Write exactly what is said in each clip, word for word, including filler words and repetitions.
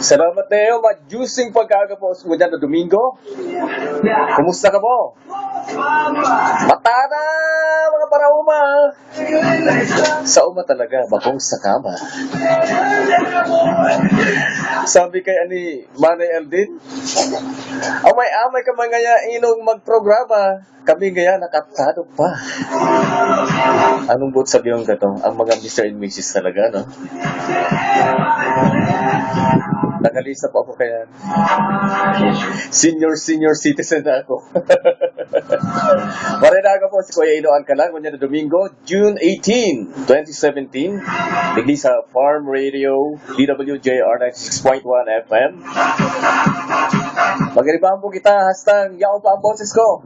Salamat na iyo, ma-juicing pagkaaga po sa dyan na Domingo. Kumusta ka po? Matana, mga parauma! Sa uma talaga, bakong sa kama. Sabi kay ani Manay Aldin, "Amay-amay ka man ngaya inong magprograma. Kami ngaya nakatado pa." Anong buot sabihin ka to? Ang mga Mister and Missus talaga, no? Nakalista po ako kaya. Senior, senior citizen na ako. Marinaga po si Kuya Ino Alcalang, ngunyan na Domingo, June eighteen, twenty seventeen. Digdi sa Farm Radio, D W J R ninety-six point one F M. Magribahan po kita, hastang yaon pa ang boses ko.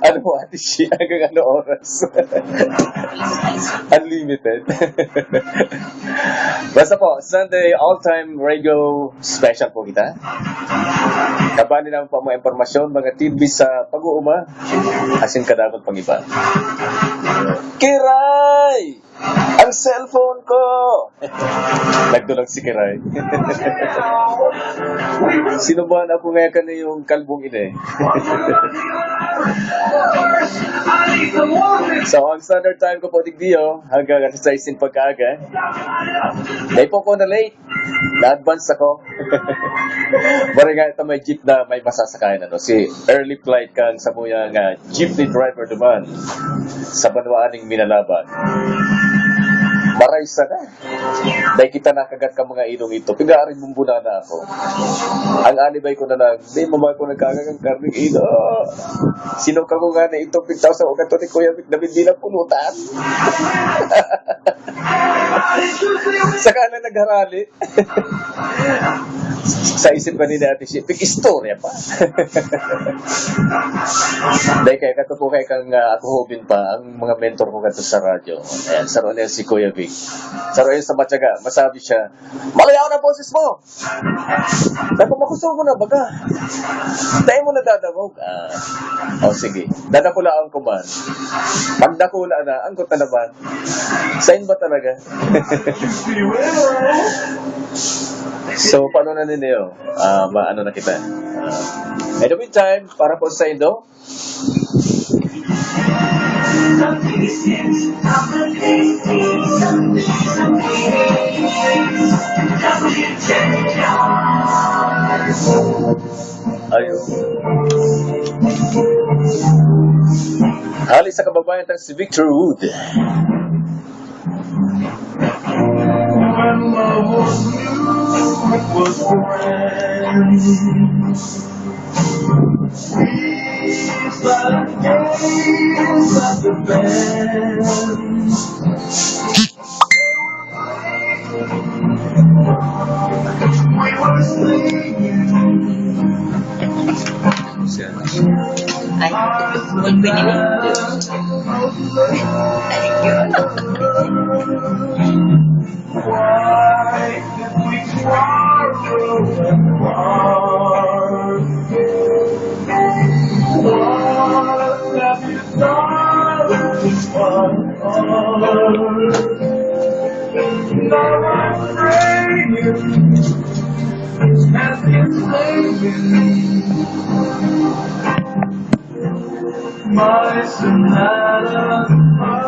Ano po, Ate Shi? Hanggang ano oras? Unlimited. Basta po, Sunday all-time radio special po kita. Kabani naman po ang mga impormasyon, mga tidbits sa pag-uuma, asin kadakot pang iba. Kiray! Ang cellphone ko! Nagdulag si Kiray. Sinubuhan ako ngayon kaniyong kalbong ini. So, ang standard time ko po, digdi, oh, hanggang alas sais ng pagkaaga. Dahil po ako na-late, na-advance ako. Bari nga, ito may jeep na may masasakayan, ano, si early flight kang samuya nga jeepney driver duman sa banwaan ning Minalaban. Maray sana. Dahil kita nakagat ka mga inong ito, pigaari bumbunana ako. Ang alibay ko na lang, di mama ko nagkagang karning ino. Sinuka ko nga na ito, pigtaw sa ugat ni Kuya Vic, David, di lang pulutan. Saka na nagharali. Sa isip kanina, Ate Shi, pig-istorya pa. Dahil kaya kato po kaya kang, ah, ako hobin pa, ang mga mentor ko kato sa radyo. Ayan, saro na yan si Kuya Vic. Saro yan sa Matyaga, masabi siya, "Malayaw na boses mo!" Sabi ko, "Makusog mo na, baga. Tayo mo na dadangog." Ah, o sige, dadakulaon ko man. Pag dakula na, anggot na naman. Sain ba talaga? So, paano na ninyo? Ah, maano na kita? Ah, in the meantime, para po sa indo, Ayun. Hali sa kababayan tang si Victor Wood. When love was new, it was grand. We by the gates of the band. We were singing. Ay, good po nila. Thank you. Why did we quarrel and part? What have you done to us? Now I'm praying and it's playing. My sonata, my